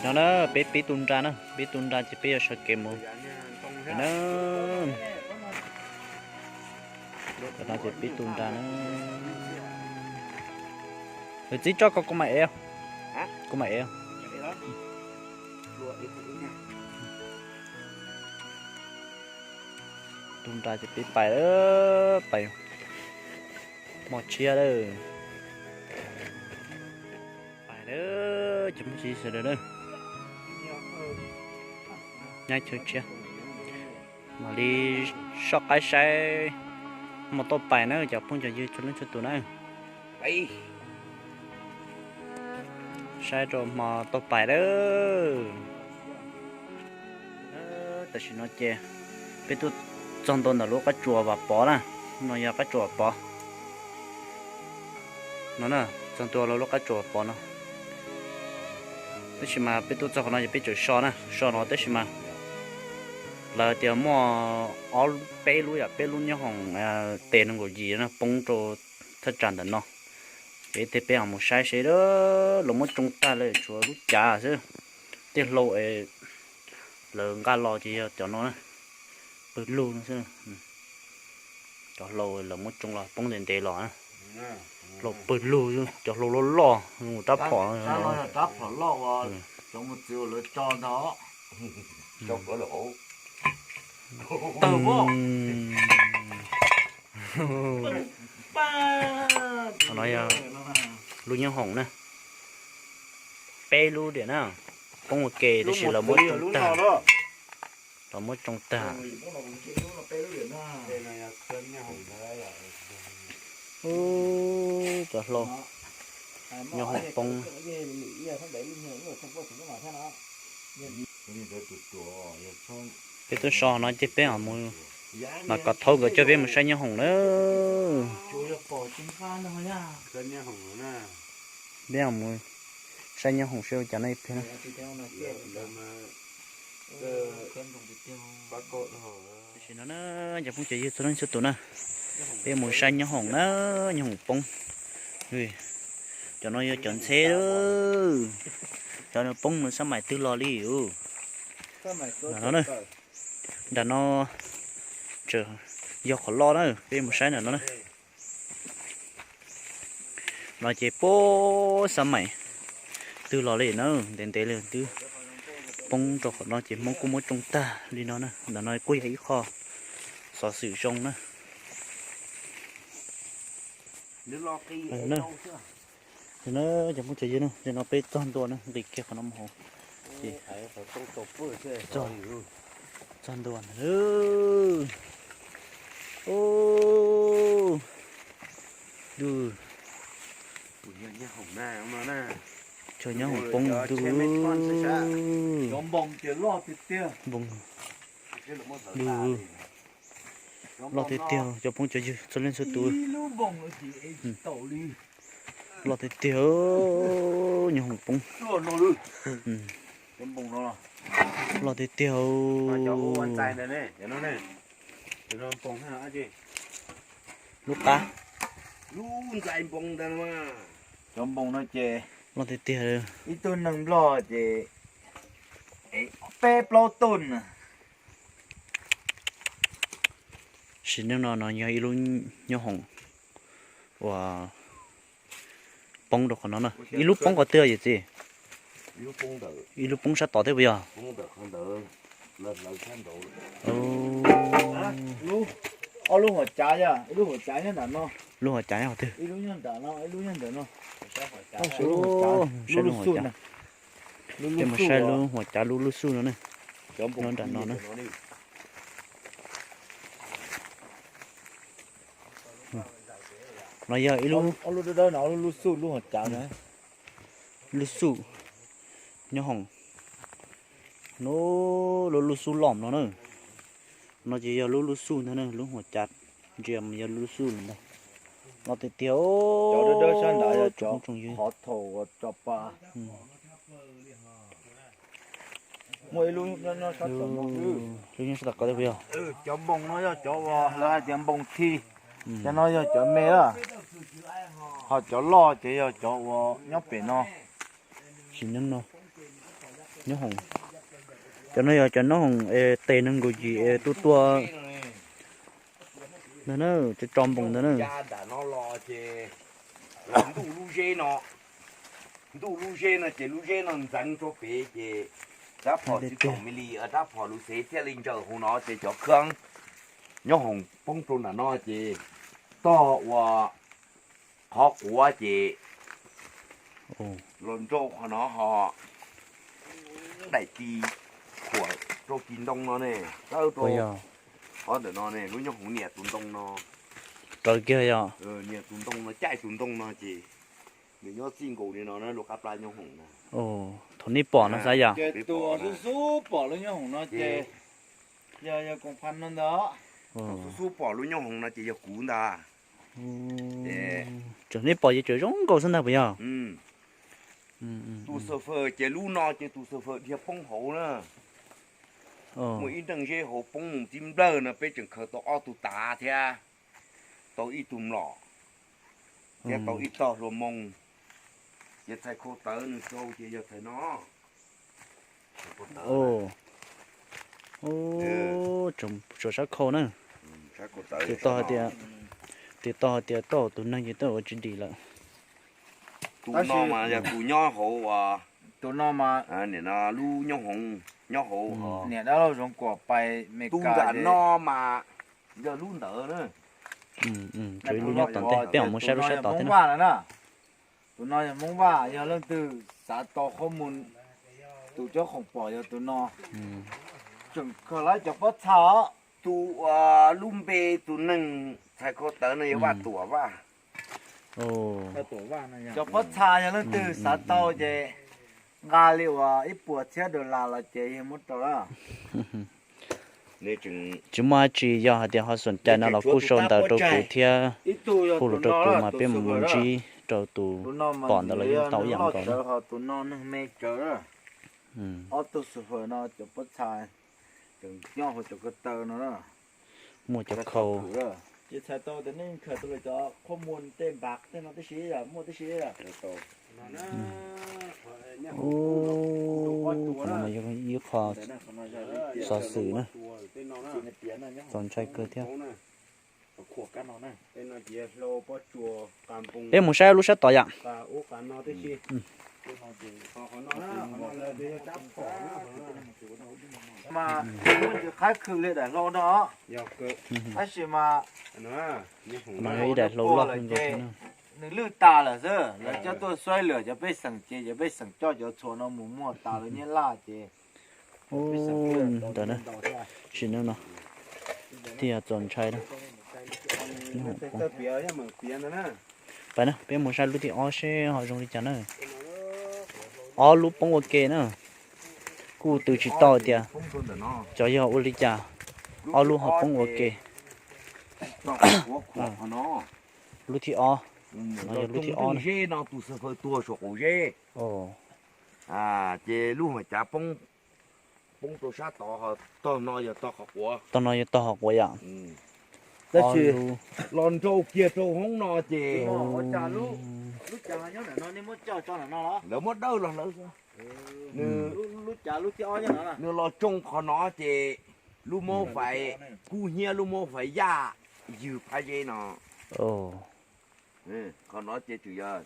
No na, peb pib tu nra na, pib tu nra ces peb yuav sawv kev mus na. Tam no ces pib tu nra na. Lawv txib tso ko, kuv mam ev, kuv mam ev. Tu nra ces peb pais, pais hmo tshiab lawm. Pais lawm cov phooj ywg sawv daws na. Nyob chaw tshiab, mam li soj qaib saib hmo tuaj pais na cov phooj cov ywg txhua leej txhua tus na. Saib rau hmo tuaj pais lawm. Tam sim no ces peb tuaj txog ntua ntawm lub qab tsuas Vam Pov na. No yog qab tsuas Vam Pov no na, txog ntua lub qab tsuas Vam Pov no. Tab sis mas peb tuaj txog qhov no ces peb tseem so na, so no tab sis mas lawv tias muaj ob peb lub, yam peb lub nyob hoom tes nees nkaum yim no poob rau thaj tsam ntawm no. Ces tej peb ho mus saib seb, lawv muab tsoo tag lawm tshuav lub cav xwb. Tej hlau es lawv nqa los ces yog cov no na, pawg lug no xwb. Cov hlau lawv muab tsoo los poob ntev ntev los na. Hlau pawg lug, cov hlau loj loj zoo rab phom. Rab phom loj, cov mus txwv lawv tso ntag. Tawg. Qhov no yog lub nyob hoom na, peb lub diam na, poob ua ke tab sis lawv muab tsoo tag. Lawv muab tsoo tag. Ub, cov hlau nyob hoom poob. Peb twb so no ces peb ho mus, mas kom thaub nkawd coj peb mus saib nyob hoom na. Peb ho mus saib nyob hoom seb ua cas no ib pliag na. Tam sim no na, cov phooj cov ywg txhua leej txhua tus na, peb mus saib nyob hoom na, nyob hoom poob. Cov no yog cov ntxheb, cov no poob no xab maim twg los li. Nram no, nram no tseem yog qhov loj na, peb mus saib nram no na. No ces puag xab maim twg los li na, ntev ntev li twb poob rau qhov no ces Hmoob kuj muab tsoo tag li no na. Ntawm no kuj yog ib qho xov xwm zoo na. Cov phooj cov ywg, no peb txog ntua na, nqis kiag qhov no mus hauv ces txog ntua ntag. Chaw nyob hoom poob ntuj. Npoos, loj tiag tiag cov phooj cov ywg txhua leej txhua tus. Loj tiag tiag, nyob hoom poob. Loj tiag tiag. Lub qab. Cov npoos no ces loj tiag tiag. Ib tug neeg nplog ces peb plaub tug na. Sim neej no no yog ib lub nyob hoom uas poob rau qhov no na. Ib lub poob qhov twg yawm txiv? Ib lub poob sab tod thiab puas yog? Ob lub hauv cav, ib lub hauv cav nyob ntawm no. Lub hauv cav nyob qhov twg? Ib lub nyob ntawm no, ib lub nyob ntawm no. Saib lub hauv cav, lub lub xub no. Peb mus saib lub hauv cav lub lub xub no na. Nyob nram no na. No yog ib lub, lub xub, lub hauv cav na. Lub xub nyob hoom. Lub, lub lub xub loj no na. No ces yog lub lub xub ntag na, lub hauv cav ntsia mas yog lub lub xub ntag. Loj tiag tiag. Cov dawb dawb sab nrad yog cov qhov thaum uas tso pa. Muaj ib lub nyob sab tod, lub nyob sab tod ko thiab puas yog? Cov npoos no yog cov uas lawv hais tias npoos thi, cov no yog cov me lawm, ho cov loj ces yog cov uas nyob pem no. Sim neej no Nyob hoom, cov no yog cov nyob hoom es tes nees nkaum yim es tuaj tuaj ntag na, cov tso npoos ntawd na. Nram no los ces ntuj lub zeb no, ntuj lub zeb no ces lub zeb no ntxeev rau pem ces rab phom txiv tsoom me li, rab phom lus xev thiaj li ntsaws hauv no ces cov khab nyob hoom poob rau nram no ces tog ua qhov quav ces los nrau qhov no ho daim ti khuam rau kis ntoo no ne, tawb rau qhov ntawm no ne, lub nyob hoov niam tus ntoo no. Raws kiag yog. Niam tus ntoo no, caij tus ntoo no ces nws nyob txij nkaus li no na, lub qab plab nyob hoom na. Thaum nej pom no xav yog. Ces tus xub xub pom lub nyob hoom no ces yog, yog koom pha no ntag. Tus xub xub pom lub nyob hoom no ces yog kuv ntag. Tseem nej pom ces tseem zoo nkaus xwb ntag puas yog? Tus xav fawm ces lub no ces tus xav fawm dhia poob hauv na. Muaj ib nreej zeb hauv poob mus tib nplawg no peb tseem khaws tau ob tug tav thiab tau ib tug mlom thiab tau ib tog hlua moo. Ces txhais khau tawv nws sau ces yog txhais no. Tseem tshuav sab khau na. Tes tau hais tias, tes tau hais tias tau tus neeg ces tau ua tsis dim lawm. Tus no mas yog tus nyob hauv, tus no mas nim no lub nyob hauv, nyob hauv niam dab laug Zoov Kuam pais Mes Kas no mas yog lub ntawd na. Lub nyob tom ntej peb mam mus saib lub sab tod thiab na. Tus no yog Hmoob Vaj, yog leej twg xav tau qhob mus, tus cov khoom pom yog tus no. Tseem khaws lawv cov pob txha os. Tus lub npe tus neeg txhais khau tawv no yog Vaj Tuam Vaj. Cov pob txha yog leej twg xav tau ces nqa li uas ib puas txhiab dollar los ces yog muab rau lawm. Tsis muaj dab tsi, yog hais tias ho xoom cai no los kuj sau ntawv rau kuv thiab, hu lus rau kuv mas peb mus ntsib rau tus pom ntawd los yeej tau ib yam nkaus na. Tus no neeg me tsawv, ob tug xu fawm no cov pob txha tseem nyob hauv cov ko taw no na. Muaj cov khau. Ces txhais tau tias nej khaws tau lawv cov qhob mus tej npam tej no tib si, muaj tib si. Ub, qhov no yog ib qho xov xwm na, txaus ntshai kawg thiab. Peb mus saib lub sab tod yom. Mas muab ntsis qhaib khw li daim hlau no. Tab sis mas no yog ib daim hlau loj ces nws lwj tas lawm xwb, lawv coj tuaj xuaib lwm cov pej xeem ces cov pej xeem coj cov txhuas no mus muag tas lawv nyiaj laj ces ntawd na, sim neej no thiaj yog txaus ntshai na. Pais na, peb mus saib lub thib ob seb ho zoo li cas na. Ob lub poob ua ke na, kuj twv tsis tau tias cov yog ua li cas, ob lub ho poob ua ke. Lub thib ob, no yog lub thib ob na. Ces lub hauv cav poob rau sab tod, tog no yog tog qhov quav, tog no yog tog qhov quav yom. Tab sis los nrau kiag rau hoob no ces lawv muab dawj los hlawv. Nws los tsoo qhov no ces lub mob fais kub hnyiab, lub mob fais yaj ywg phab zeb no. Qhov no ces tseem yog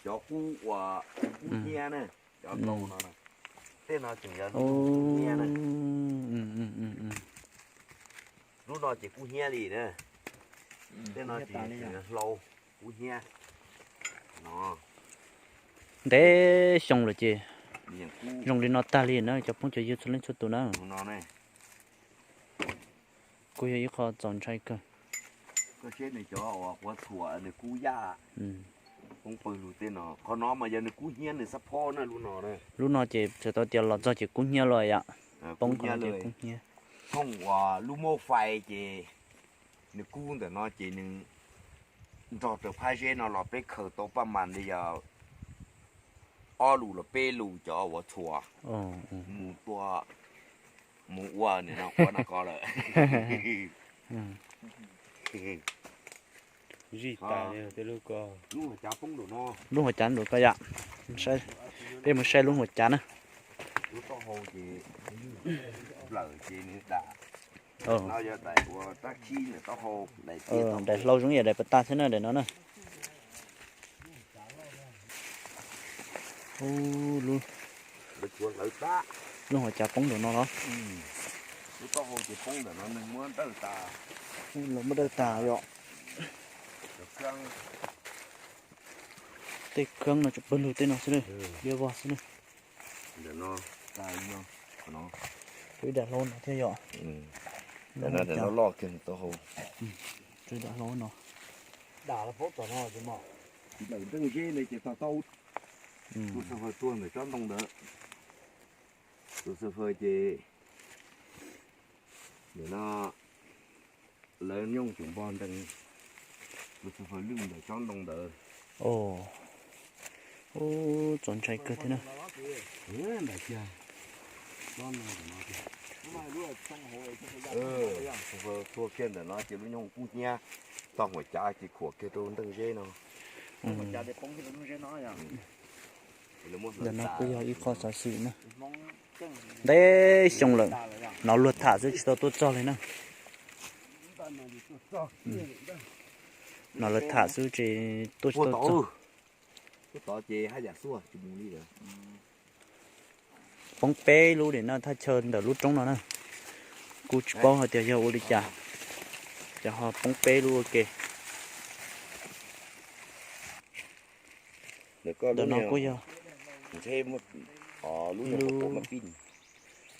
cov kub uas kub hnyiab na, cov no, tej no tseem yog kub hnyiab na. Lub no ces kub hnyiab li na. Tej no ces tseem yog hlau kub hnyiab no. Ntev xyoo lawm ces zoo li no tag li na cov phooj cov ywg txhua leej txhua tus na. Kuj yog ib qho txaus ntshai kawg. Koj saib nws cov uas quav txhuam nws kub yaj poob pawg lug tej no, qhov no mas yog nws kub hnyiab nws xab phob na lub no. Lub no ces txhais tau tias los txog ces kub hnyiab los yom. Poob qhov no ces kub hnyiab. Thooj uas lub mob fais ces nws kub ntawm no ces nws nrog raws phab zeb no los peb khaws tau paj mas li yog ob lus los peb lus cov uas txhuam mus tua, mus ua nim no quav no ko lawm. Lub hauv cav nraum ko yom, peb mus saib lub hauv cav na. Lub taub hau ces nplawm ces nws dam. No yog daim ua rab khib ntawm taub hau, daim hlau zoo yam daim pas tas thiab na, daim no na. Lub, lub hauv cas poob ntawm no los? Lub taub hau ces poob ntawm no, neeg muab dawj tas. Los muab dawj tas yom. Tej kheeb no tsuas pawg lug tej no xwb na, liab vog xwb na. Ib daim hlau no thiab yom. Loj kiag taub hau. Ib daim hlau no. Ntawm nreej zeb no ces tog taub. Tus xav fawm tuag ntawm tsob ntoo ntawd. Tus xav fawm ces nim no lawv nyooj tseem npog nrees. Tus xav fawm lwj ntawm tsob ntoo ntawd. Txaus ntshai kawg thiab na. Tuag kiag ntawm no ces lub nyooj kub hnyiab tog huam cav ces khuam kiag rau nreej zeb no. Ntawm no kuj yog ib qho xov xwm na. Ntev xyoo lawm, hnov luag tham xwb tsis tau tuaj txog li na. Hnov luag tham xwb ces tuaj tsis tau txog. Poob peb lub li no thaj chaw ntawm lub roob no na. Kuj tsis paub hais tias yog ua li cas, ces ho poob peb lub ua ke. Ntawm no kuj yog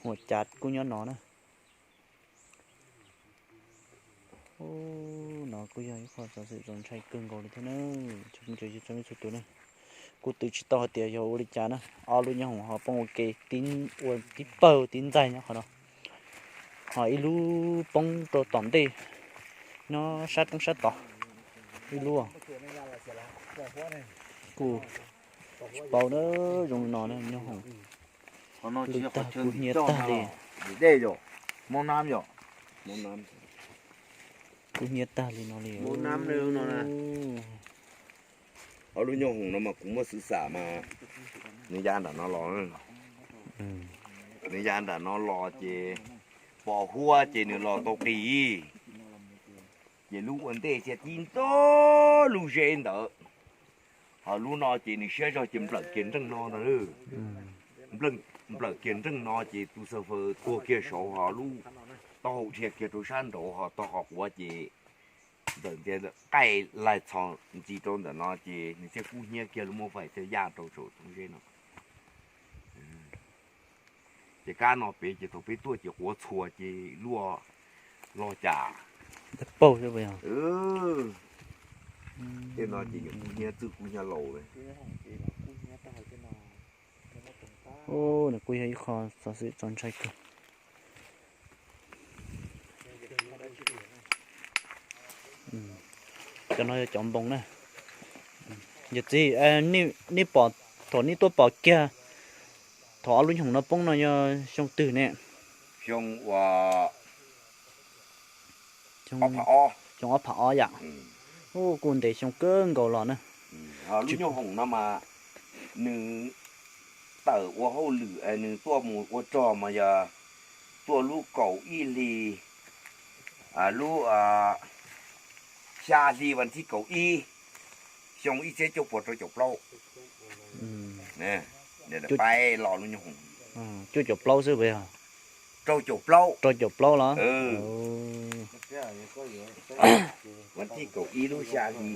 huam cav kuj nyob no na. No kuj yog ib qho xov xwm txaus ntshai kawg nkaus li thiab na. Txhua leej txhua tus na, kuj twv tsis tau hais tias yog ua li cas na. Ob lub nyob hoom ho poob ua ke, ua tib pawg tib ntxaig nyob qhov no, ho ib lub poob rau tom ntej, nyob sab roob sab tod ib lub. Kuj tsis paub na, zoo li no na nyob hoom. Lwj tag, kub hnyiab tag li. Kub hnyiab tag li no li. Ob lub nyob hoom no mas kuv muab xwv xam mas nws ya nram no los. Nws ya nram no los ces pos huab ces nws los tau qis. Ces lub ua ntej thiaj tib nto lub zeb ntawd. Ho lub no ces nws siab zog ces nplawm kiag nreej no ntag. Nplawm kiag nreej no ces tus xav fawm tuag kiag saud, ho lub taub hau dhia kiag rau sab nraud ho tog qhov quav ces ntawm ntiaj qaij laig txhos ntxiv rau ntawm no ces nws thiaj kub hnyiab kiag lub muab faim thiaj yaj rau saum txoov zeb no. Ces kab no pem ces thaum peb tuaj ces quav txhua ces luaj log cas. Tej no ces yuav kub hnyiab txwj kub hnyiab laus li. Nws kuj yog ib qho xov xwm txaus ntshai kawg. Cov no yog cov npoos na. Yawm txiv, nej pom, thaum nej tuaj pom kiag thaum ob lub nyoog no poob no yog xyoo twg ne? Xyoo ua, xyoo ob phav ob yam. Kuj ntev xyoo kawg nkaus los na. Lub nyoog hoom no mas nws tawm ua hauj lwm, nws tuaj mus ua rog mas yog tuaj lub kaum ib hli, lub xya hli vas thib kaum ib, xyoo ib txhiab cuaj puas rau caum plaub. Pab los lub nyoog hoom. Cuaj caum plaub xwb puas yog? Rau caum plaub. Rau caum plaub los? Vas thib kaum ib lub xya hli,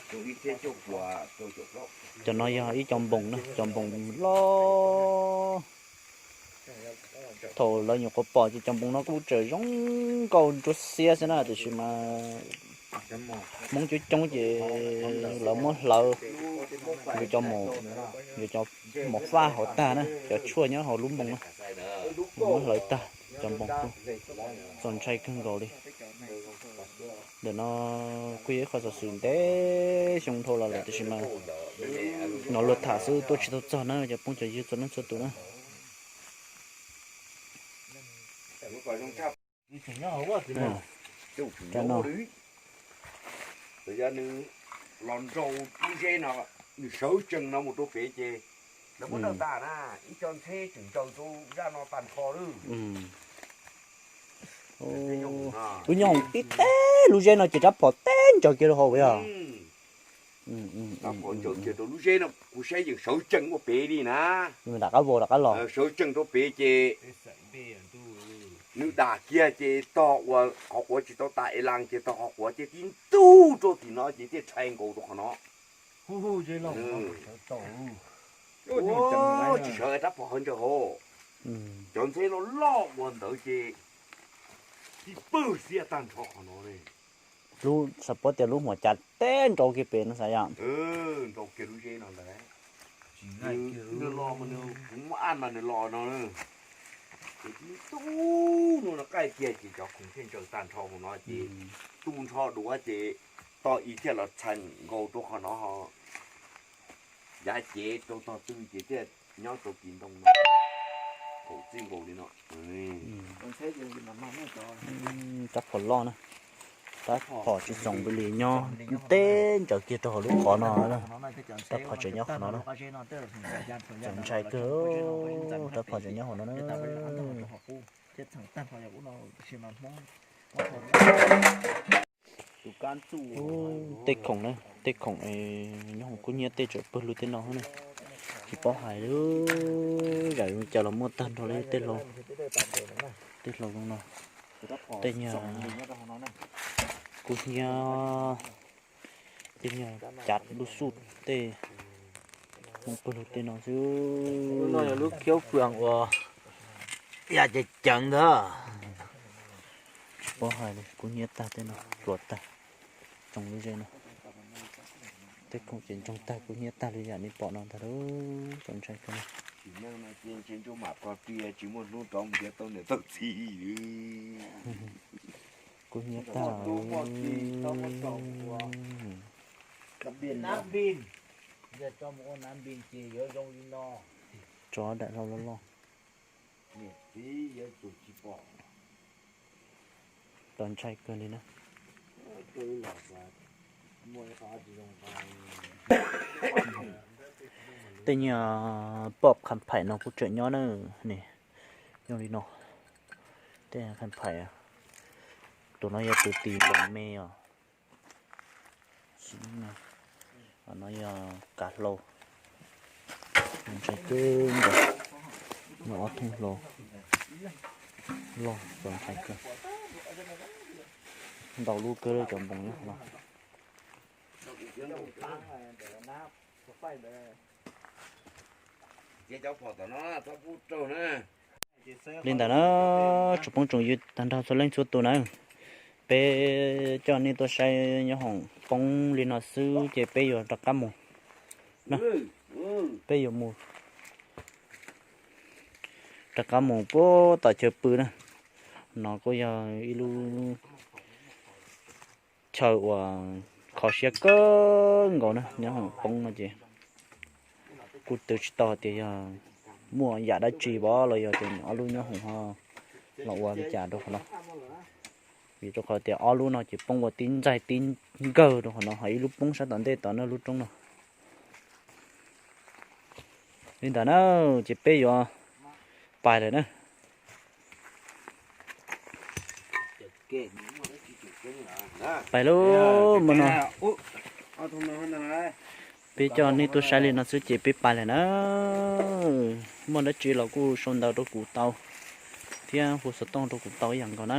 xyoo ib txhiab cuaj puas rau caum plaub. Cov no yog ib co npoos na, cov npoos loj. Thaum lawv nyuam qhuav pom ces cov npoos no kuj tseem zoo nkauj ntsuab xiab xwb na, tiam sis mas Hmoob coob coob ces lawv muab hlawv, yuav cov mos faj hauv tag na, cov tshuaj nyob hauv lub npoos na, muab hlawv tag, cov npoos kuj txaus ntshai kawg nkaus li. Ntawm no kuj yog ib qho xov xwm ntev xyoo dhau los lawm tiam sis mas hnov luag tham xwb tuaj tsis tau txog na cov phooj cov ywg txhua leej txhua tus na. Yog nws los nraus lub zeb no, nws sawv tsees no mus rau pem ces Muab ntaus tas na, ib co ntxheb tseem ntsaws rau zaj no tag nrho lawm. Wb nyob hoom tib teg lub zeb no ces rab phom teb ntsaws kiag rau hauv yog. Rab phom ntsaws kiag rau lub zeb no kuv saib yeej sawv tsees ua pem li na. Rov qab vau rov qab los. Sawv tsees rau pem ces nws dam kiag ces tog uas qhov quav tsis tau tas es las ces tog qhov quav thiaj tib ntug rau tim no ces thiaj tshai nkaus rau qhov no. Tsis sawv rab phom hauv ntsaws hauv. Cov ntxheb loj loj ua ntawd ces tib pwg xiab tag nrho qhov no. Lub xav paub tias lub huam cas teb nrau kiag pem no xav yom. Nrau kiag lub zeb no ntag. Nws los mas nws kuv muab aj mas nws los no. Ces tib tug no qaij kiag ces cov khoom thiaj ntsaws tag nrho hauv no ces tu nrho duav ces tog ib thiaj los txhais nkaus rau qhov no ho. Yav cev rau tog twg ces thiaj nyob rau kis ntoo no. Kaum txij nkaus li no. Rab phom loj na. Rab phom tsis txoom npaum li nyob teb ntsaws kiag rau hauv lub qhov no. Rab phom tseem nyob qhov no na. Txaus ntshai kawg, rab phom tseem nyob hauv no na. Tej khoom na, tej khoom nyob hoom kub hnyiab tej tseem pawg lug tej no na. Tsis paub hais li, zam li cas los muaj tag nrho li tej hlau, tej hlau zoo no. Tej nyuag kub hnyiab, tej nyuag cav lub xuj tej, hoom pawg lug tej no xwb. Lub no yog lub khiaub fwm uas yam ceev ceev ntag. Tsis paub hais li, kub hnyiab tag tej no, pluav tag, tsoom lub zeb no. Tej khoom ces ntsoog tag kub hnyiab tag li yam nej pom no ntag lauj, txaus ntshai kawg na. Kub hnyiab tag. Tso daim hlau loj loj. Txaus ntshai kawg li na. Tej nyuag poj kham phaim no kuj tseem nyob na. Ni, zoo li no. Tej kham phaim, tus no yog tus tis nploos me os. No yog kav hlau, ntshai kawg nkaus. Muaj ob thooj hlau loj txaus ntshai kawg. Ntau lub kawg cov nploos nyob no. Li ntawd na, tsoom phooj tsoom ywg tag nrho txhua leej txhua tus na, peb coj nej tuaj saib nyob hoom poob li no xwb ces peb yuav rov qab mus na. Peb yuav mus rov qab mus puag tom chaw pw na. No kuj yog ib lub chaw uas kho siab kawg nkaus na, nyob hoom poob no ces kuj twv tsis tau tias yog muaj yam dab tsi pom los yog tias ob lub nyob hoom ho los ua li cas rau qhov no. Vim rau qhov tias ob lub no ces poob ua tib ntxaig tib nkawg rau qhov no, ho ib lub poob sab tom ntej tod na, lub roob no. Li ntawd na, ces peb yuav pais lawm na. Pais lauj, mus no. Peb coj nej tuaj saib li no xwb ces peb pais lawm na. Muaj dab tsi los kuj sau ntawv rau kuv tau thiab hu xov tooj rau kuv tau ib yam nkaus na.